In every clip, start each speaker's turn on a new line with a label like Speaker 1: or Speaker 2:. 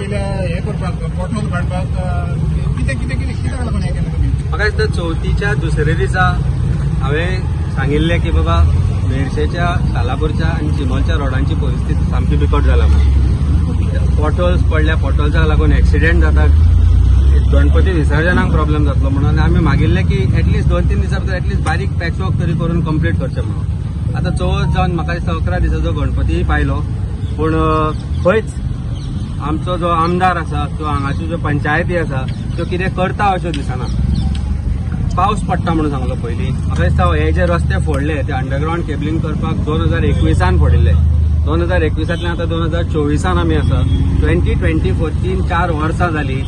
Speaker 1: वयल्या हें करपाक, पोटहोल काडपाक, कितें कितें कितें कित्याक लागून हें केलें तुमी?
Speaker 2: म्हाका दिसता चवथीच्या दुसऱ्या दिसा हांवें सांगिल्लें की बाबा, मेरशेच्या, सालापूरच्या आनी चिमोलच्या रोडांची परिस्थिती सामकी बिकट जाला म्हणून. पोटहोल्स पडल्या, पोटहोल्साक लागून एक्सिडेंट जाता, गणपती विसर्जनाक प्रॉब्लेम जातलो म्हणून आमी मागिल्लें की एटलिस्ट 2-3 दिसां भितर एटलिस्ट बारीक पॅचवर्क तरी करून कंप्लीट करचें म्हणून. आतां चवथ जावन म्हाका दिसता 11 दिसाचो गणपतीय पायलो, पूण खंयच आमचो जो आमदार आसा किंवा हांगाच्यो ज्यो पंचायती आसा त्यो कितें करता अश्यो दिसना. पावस पडटा म्हणून सांगलो पयलीं. म्हाका दिसता हे जे रस्ते फोडले ते अंडरग्रावंड केबलिंग करपाक 2021 फोडिल्ले. 2021 आतां 2024 आमी आसा. 2024, 3-4 वर्सां जाली,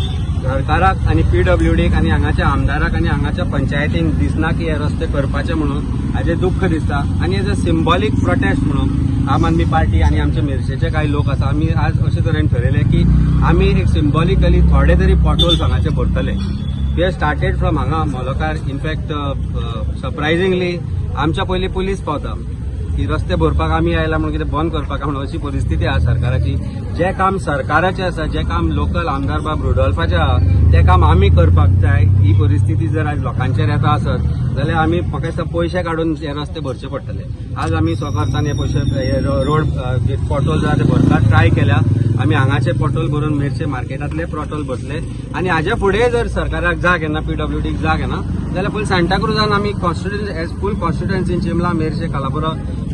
Speaker 2: सरकाराक आनी पीडब्ल्यूडीक आनी हांगाच्या आमदाराक आनी हांगाच्या पंचायतींक दिसना की हे रस्ते करपाचे म्हणून. हाजें दुख्ख दिसता. आनी एज अ सिंबॉलीक प्रोटेस्ट म्हणून आम आदमी पार्टी आनी आमचे मिरशेचे कांय लोक आसा, आमी आज अशे तरेन ठरयलें की आमी एक सिंबॉलिकली थोडे तरी पोटहोल्स हांगाचे भरतले. We have started from हांगा मोलोकार. इनफॅक्ट सरप्रायझिंगली आमच्या पयलीं पुलीस पावता की रस्ते भरपाक आमी आयला म्हणून, कितें बंद करपाक म्हणून. अशी परिस्थिती आसा सरकाराची. जें काम सरकाराचें आसा, जें काम लोकल आमदार बाब रुडोल्फाचें आहा, तें काम आमी करपाक जाय. ही परिस्थिती जर आज लोकांचेर येता आसत जाल्यार आमी, म्हाका दिसता, पयशे काडून हे रस्ते भरचे पडटले. आज आमी स्वखर्चान हे पयशे, हे रोड जे पोटहोल आहा ते भरपाक ट्राय केल्या. आमी हांगाचे पोटहोल भरून मिरचे मार्केटांतले पोटहोल भरतले आनी हाज्या फुडें जर सरकाराक जाग येना, पीडब्ल्यूडीक जाग येना जाल्यार फूल सांताक्रुजान आमी कॉन्स्टिट्युएन्सी, एज फूल कॉन्स्टिट्युएन्सी, चिमला, मेरशे, कालापुरा,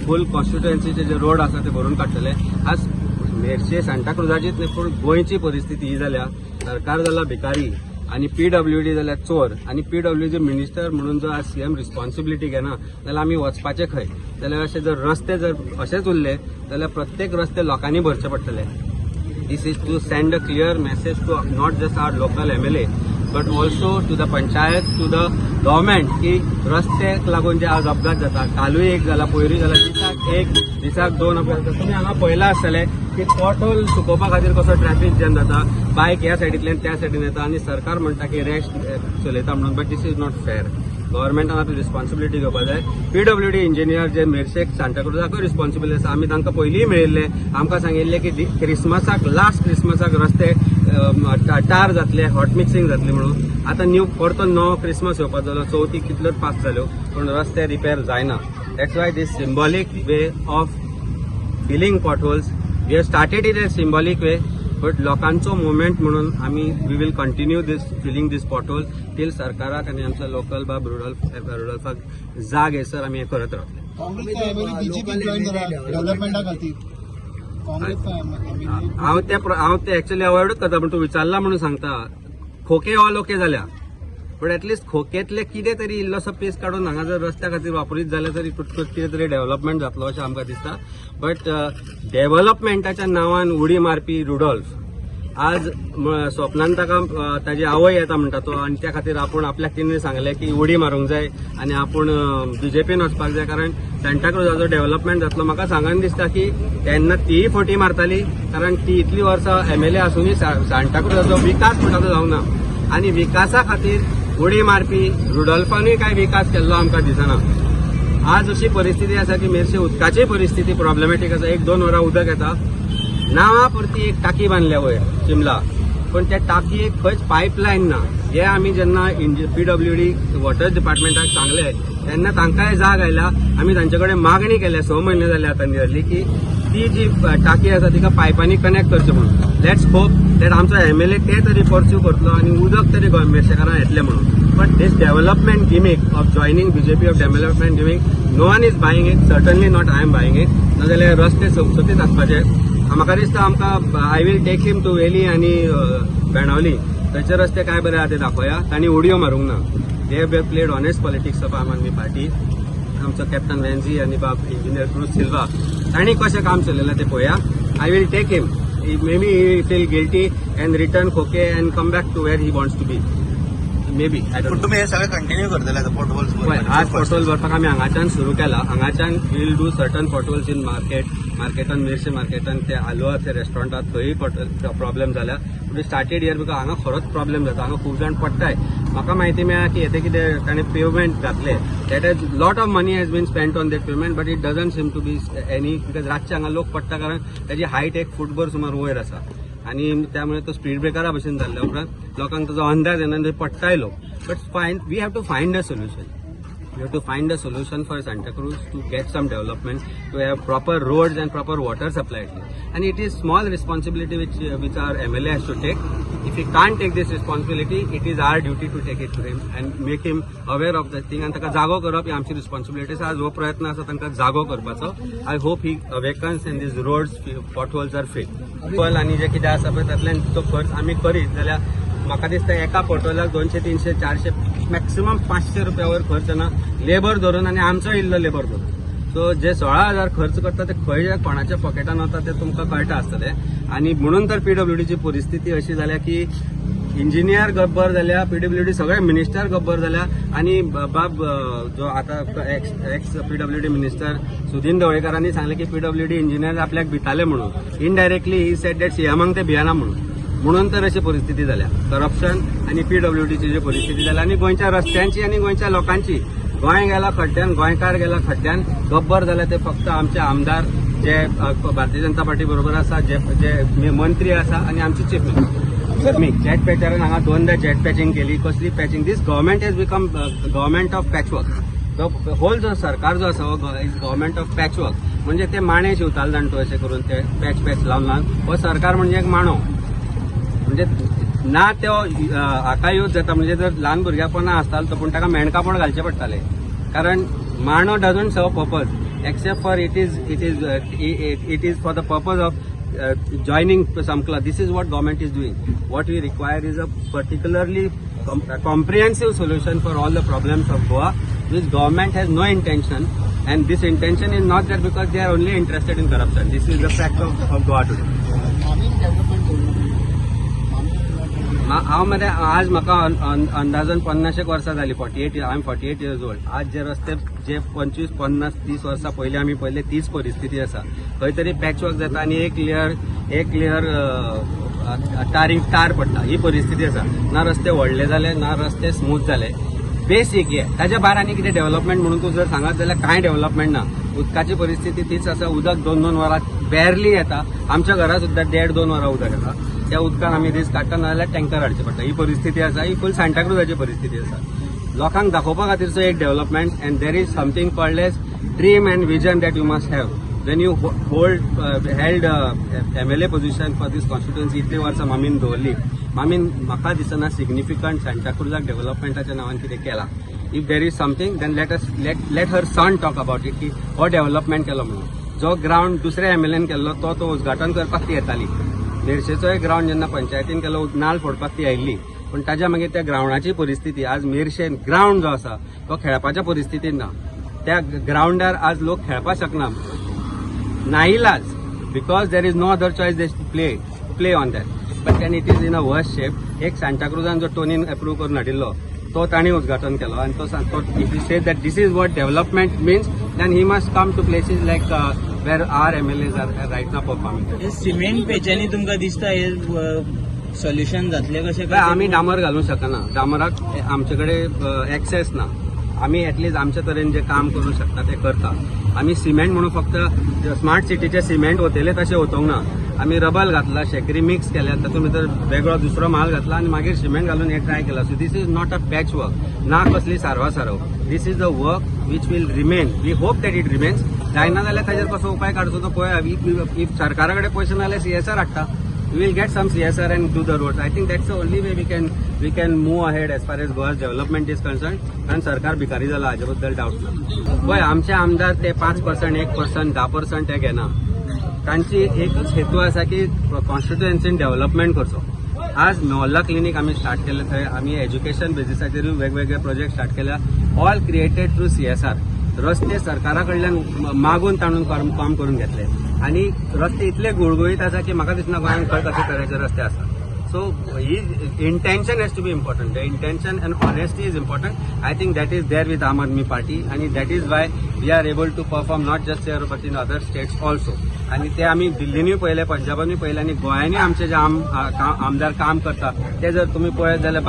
Speaker 2: फूल कॉन्स्टिट्युएन्सीचे जे रोड आसा ते भरून काडटले. आज मेरशे सांताक्रुजाचीच न्ही पूण गोंयची परिस्थिती ही जाल्या. सरकार जाला भिकारी आनी पीडब्ल्यूडी जाल्यार चोर. आनी पीडब्ल्यूडी मिनिस्टर म्हणून जर आज सीएम रिस्पॉन्सिबिलिटी घेना जाल्यार आमी वचपाचें खंय? जाल्यार अशे जर रस्ते जर अशेच उरले जाल्यार प्रत्येक रस्ते लोकांनी भरचे पडटले. This is to send a clear message to not just our local MLA but also to the panchayat, to the government की रस्त्याक लागून जे आज अपघात जाता, कालूय एक जाला, पयरूय जाला, दिसाक एक, दिसाक दोन अपघात जाता. तुमी हांगा पळयलां आसतलें की पोटहोल सुकोवपा खातीर कसो ट्रॅफिक जॅम जाता. बायक ह्या सायडींतल्यान त्या सायडीन येता आनी सरकार म्हणटा की रॅश चलयता म्हणून, but this is not fair. गव्हर्मेंटान आपली रिस्पॉन्सिबिलिटी घेवपाक जाय. पीडब्ल्यूडी इंजिनियर जे मेरशेक, सांताक्रुजाकूय रिस्पॉन्सिबिलिटी आसा. आमी तांकां पयलींय मेळिल्ले. आमकां सांगिल्लें की क्रिसमसाक, लास्ट क्रिसमसाक रस्ते टार जातले, हॉट मिक्सिंग जातले म्हणून. आतां न्यू परतो नवो क्रिसमस येवपाचो जालो, चवथी कितल्योच पास जाल्यो, पूण रस्ते रिपेर जायना. That's why this symbolic way of filling potholes, we have started in a symbolic way, but लोकांचो मुवमेंट म्हणून आमी we will continue this filling this pothole till सरकाराक आनी आमच्या लोकल बाब रुडोल्फाक जाग येसर आमी हें करत रावतले.
Speaker 1: काँग्रेसचा एमएलए बीजेपी जॉईन झाला डेव्हलपमेंटा खातीर, काँग्रेसचा एमएलए.
Speaker 2: हांव ते एक्चुअली अवॉइडूच करता, पण तूं विचारला म्हणून सांगता. खोके ऑल ओके जाल्या, पण एटलिस्ट खोकेतले कितें तरी इल्लोसो पीस काडून हांगा जर रस्त्या खातीर वापरीत जाल्यार तरी कितें तरी डेव्हलपमेंट जातलो अशें आमकां दिसता. बट डेव्हलपमेंटाच्या नांवान उडी मारपी रुडोल्फ आज स्वप्नान ताका ताजी आवय येता म्हणटा तो आनी त्या खातीर आपूण आपल्याक तिणें सांगलें की उडी मारूंक जाय आनी आपूण बीजेपीन वचपाक जाय, कारण सांताक्रुजाचो डेव्हलपमेंट जातलो. म्हाका सांगन दिसता की तेन्ना तीय फटी मारताली, कारण ती इतली वर्सां एमएलए आसुनूय सांताक्रुजाचो विकास म्हणटा तो जावना. आनी विकासा खातीर उडी मारपी रुडोल्फानूय कांय विकास केल्लो आमकां दिसना. आज अशी परिस्थिती आसा की मेरशे उदकाची परिस्थिती प्रॉब्लेमॅटीक आसा. 1-2 वरां उदक येता. नांवा पुरती एक टाकी बांदल्या वयर चिमला, पण त्या टाकयेक खंयच पायपलायन ना. हे आमी जेन्ना पीडब्ल्यूडी वॉटर डिपार्टमेंटाक सांगले तेन्ना तांकांय जाग आयला. आमी तांचे कडेन मागणी केल्या, 6 म्हयने जाले आतां नियरली, की ती जी टाकी आसा तिका पायपांनी कनेक्ट करचें म्हणून. Let's hope that आमचो एमएलए ते तरी पर्स्यू करतलो आनी उदक तरी गोंय मेरशेकारांक येतलें म्हणून. But this development gimmick of joining BJP, of development gimmick, no one is buying it. Certainly not I am buying it. नाजाल्यार रस्ते सोपसोपीत आसपाचे. म्हाका दिसता आमकां I will take him to Veli आनी बेणावली, थंयचे रस्ते काय बरे आहा ते दाखोवया. तांणी उडयो मारूंक ना. They have played honest politics of Aam Aadmi party. आमचो कॅप्टन वेन्झी आनी बाब इंजिनियर क्रूज सिल्वा, तांणी कशें काम चलयलां तें पळोवया. I will take him. Maybe he feel guilty and return खोके and come back to where he wants to be, maybe, I
Speaker 3: पण
Speaker 2: don't.
Speaker 3: तुम्ही हे सगळं कंटिन्यू करतले आता पोटहोल्स?
Speaker 2: पळय, आज पोटहोल भरपाक आमी हांगाच्यान सुरू केला. हांगाच्यान we'll do certain potholes in market, मार्केटान, मेरशे मार्केटान, ते आलुआचे रेस्टॉरंटात, थंय प्रॉब्लेम जाल्या. We started here because हांगा खरोच प्रॉब्लेम जाता. हांगा खूब जाण पडटाय. म्हाका म्हायती मेळ्ळा की हेते कितें ताणें पेवमेंट घातले, that has lot of money has been spent on that pavement, but it doesn't seem to be any, because रातचे हांगा लोक पडटा, कारण ताजी हायट एक फुटभर सुमार वयर आसा. आनी त्यामुळे तो स्पीड ब्रेकरा भशेन जाल्ल्या उपरांत लोकांक ताजो अंदाज येना आनी थंय पडटाय लोक. But fine, we have to find a solution. We have to find a solution for Santa Cruz to get some development, to have proper roads and proper water supply at least. And it is small responsibility which our MLA has to take. If he can't take this responsibility, it is our duty to take it to him and make him aware of the thing. आनी ताका जागो करप ही आमची responsibility आसा. आज हो प्रयत्न आसा तांकां जागो करपाचो. I hope he awakens and these roads, potholes are filled. आनी जे कितें आसा पळय तातल्यान तो खर्च आमी करीत जाल्यार म्हाका दिसता एका पोटोलाक 200, 300, 400, मॅक्सिमम 500 रुपयावर खर्च ना, लेबर धरून आनी आमचो इल्लो लेबर धरून. सो जे 16,000 खर्च करता ते खंय कोणाच्या पॉकेटान वता ते तुमकां कळटा आसतलें. आनी म्हणून तर पीडब्ल्यूडीची परिस्थिती अशी जाल्या की इंजिनियर गब्बर जाल्या, पीडब्ल्यूडी सगळे मिनिस्टर गब्बर जाल्या. आनी बाब जो आता ex PWD minister Sudin ढवळीकारांनी सांगलें की पीडब्ल्यूडी इंजिनियर आपल्याक भिताले म्हणून. इनडायरेक्टली he said that सीएमांक ते भियना म्हणून. म्हणून तर अशी परिस्थिती जाल्या, करप्शन आनी पीडब्ल्यूडीची जी परिस्थिती जाल्या आनी गोंयच्या रस्त्यांची आनी गोंयच्या लोकांची. गोंय गेला खड्ड्यान, गोंयकार गेला खड्ड्यान. गब्बर जाले ते फक्त आमचे आमदार जे भारतीय जनता पार्टी बरोबर आसा, जे जे मंत्री आसा आनी आमचे चीफ मिनिस्टर. मी जेट पॅचरान हांगा दोनदा जेट पॅचिंग केली. कसली patching? This government has become government of patchwork. The whole जो सरकार जो आसा हो is government of patchwork. म्हणजे ते माणे शिंवताले जाण तूं, अशें करून ते पॅच पॅच लावन लावन. हो सरकार म्हणजे एक माणो, म्हणजे ना तो हाका यूज जाता. म्हणजे जर ल्हान भुरग्यापणा आसतालो तो, पूण ताका मेणकापण घालचें पडटालें, कारण माणो doesn't serve purpose except for it is for the purpose of joining some cloth. This is what government is doing. What we require is a particularly comprehensive solution for all the problems of Goa, which government has no intention, and this intention is not there because they are only interested in corruption. This is the fact of Goa today.
Speaker 1: मामीन development करूं.
Speaker 2: हांव मरे आज म्हाका अंदाजान 50 एक वर्सां जाली, 48, I am 48 years old. आज जे रस्ते जे 25, 50, 30 वर्सां पयलीं आमी पळयले, तीच परिस्थिती आसा. खंय तरी पॅचवर्क जाता आनी एक लेयर टारींग टार पडटा, ही परिस्थिती आसा. ना रस्ते व्हडले जाले, ना रस्ते स्मूथ जाले. बेसीक हे ताच्या भायर आनी कितें डेव्हलपमेंट म्हणून तूं जर सांगत जाल्यार कांय डेव्हलपमेंट ना. उदकाची परिस्थिती तीच आसा. उदक दोन दोन वरां बॅरली येता. आमच्या घरा सुद्दां देड दोन वरां उदक येता. त्या उदकान आमी दीस काडटा, नाजाल्यार टँकर हाडचे पडटा. ही परिस्थिती आसा. ही फूल सांताक्रुजाची परिस्थिती आसा. लोकांक दाखोवपा खातीरचो एक development, and there is something called as dream and vision that you must have when you hold held MLA position for this constituency. इतली वर्सां मामीन दवरली. मामीन म्हाका दिसना सिग्निफिकंट सांताक्रुजाक डेव्हलपमेंटाच्या नांवान कितें केलां. If there is something, then let her son talk about it की हो डेव्हलपमेंट केलो म्हणून. जो ग्रावंड दुसऱ्या एमएलएन केल्लो तो तो उद्घाटन करपाक ती येताली. मेरशेचोय ग्रावंड जेन्ना पंचायतीन केलो, नाल फोडपाक ती आयिल्ली. पूण ताज्या मागीर त्या ग्रावंडाची परिस्थिती, आज मेरशेन ग्रावंड जो आसा तो खेळपाच्या परिस्थितीन ना. त्या ग्रावंडार आज लोक खेळपाक शकना नाईलाज, because there is no other choice, they play on that, but then it is in a worse shape. एक सांताक्रुजान जो टोनीन अप्रूव करून हाडिल्लो तो तांणी उद्घाटन केलो आनी तो if you say that this is what development means, then he must come to places like where our MLAs are right now performing.
Speaker 4: हे सिमेंट पेच्यांनी तुमकां दिसता हे सोल्युशन जातलें कशें?
Speaker 2: काय आमी डांबर घालूंक शकना. डांबराक आमचे कडेन एक्सेस ना. आमी एटलिस्ट आमचे तरेन जे काम करूंक शकता ते करता आमी. सिमेंट म्हणून फक्त स्मार्ट सिटीचे सिमेंट ओतयले तशें ओतोवंक ना. आमी रबल घातला, शेकरी मिक्स केल्या, तातूंत भितर वेगळो दुसरो माल घातला आनी मागीर सिमेंट घालून हे ट्राय केला. So this is not a patch work ना कसली सारवा सारव. This is the work which will remain. We hope that it remains. जायना जाल्यार ताजेर कसो उपाय काडचो तो पळोवया. If सरकारा कडेन पयशे ना जाल्यार सीएसआर हाडटा. We will get some CSR and do the roads. I think that's the only way we can move ahead as far as Goa's development is concerned. कारण सरकार भिकारी जाला हाजे बद्दल डाऊट ना. पळय, आमचे आमदार ते 5%, 1%, 10% ते घेना. तांची एकच हेतू आसा की कॉन्स्टिट्युएन्सीन डेव्हलपमेंट करचो. आज मोहल्ला क्लिनीक आमी स्टार्ट केले, थंय आमी एज्युकेशन बेजिसाचेरूय वेगवेगळे प्रोजेक्ट स्टार्ट केल्या, all created through CSR. रस्ते सरकारा कडल्यान मागून ताणून काम करून घेतले आनी रस्ते इतले गुळगुळीत आसा की म्हाका दिसना गोंयांत खंय कशे तरेचे रस्ते आसा. So he intention has to be important. The intention and honesty is important. I think that is there with Aam Aadmi Party आनी that is why we are able to perform not just here but in other states also. आनी ते आमी दिल्लीनूय पळयले, पंजाबानूय पळयले आनी गोंयांनी आमचे जे आमदार काम करता ते जर तुमी पळयत जाल्यार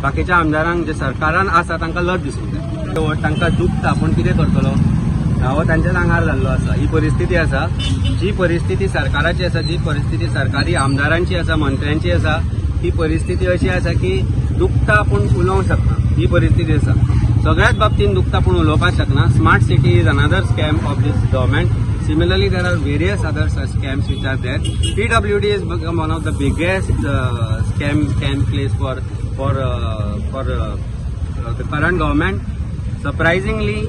Speaker 2: बाकीच्या आमदारांक जे सरकारान आसा तांकां लज दिसूंक जाय. तांकां दुखता, पूण कितें करतलो? घावो तांच्याच आंगार जाल्लो आसा. ही परिस्थिती आसा. जी परिस्थिती सरकाराची आसा, जी परिस्थिती सरकारी आमदारांची आसा, मंत्र्यांची आसा, ती परिस्थिती अशी आसा की दुखता पूण उलोवंक शकना ही परिस्थिती आसा. सगळ्याच बाबतीन दुखता पूण उलोवपाक शकना. Smart city is another scam of this government. Similarly, there are various other scams which are there. PWD is become one of the biggest scam place for the current government. Surprisingly,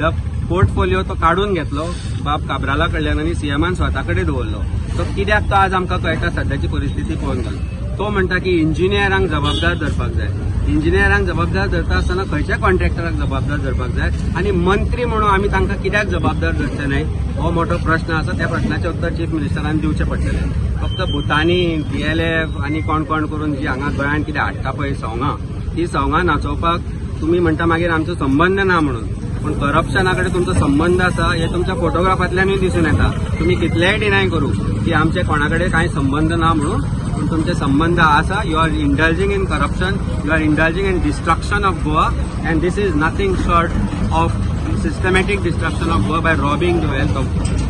Speaker 2: the portfolio तो काडून घेतलो बाब काब्राला कडल्यान आनी सीएमान स्वता कडेन दवरलो. तो कित्याक तो आज आमकां कळटा. सद्याची परिस्थिती पळोवन घाल तो म्हणटा की इंजिनियरांक जबाबदार धरपाक जाय. इंजिनियरांक जबाबदार धरता आसतना खंयच्या कॉन्ट्रॅक्टराक जबाबदार धरपाक जाय आनी मंत्री म्हणून आमी तांकां कित्याक जबाबदार धरचे न्हय, हो मोठो प्रश्न आसा. त्या प्रश्नाचें उत्तर चीफ मिनिस्टरान दिवचें पडटलें. फक्त भुतानी, बीएलएफ आनी कोण कोण करून जी हांगा गोंयांत कितें हाडटा पळय सवंगां, ती सवंगां नाचोवपाक तुमी म्हणटा मागीर आमचो संबंद ना म्हणून, पूण करप्शना कडेन तुमचो संबंद आसा हे तुमच्या फोटोग्राफांतल्यानूय दिसून येता. तुमी कितलेय डिनाय करूं की आमचे कोणा कडेन कांय संबंद ना म्हणून, पूण तुमचे संबंद आसा. You are indulging in corruption, you are indulging in destruction of Goa, and this is nothing short of systematic destruction of Goa by robbing the wealth of Goa.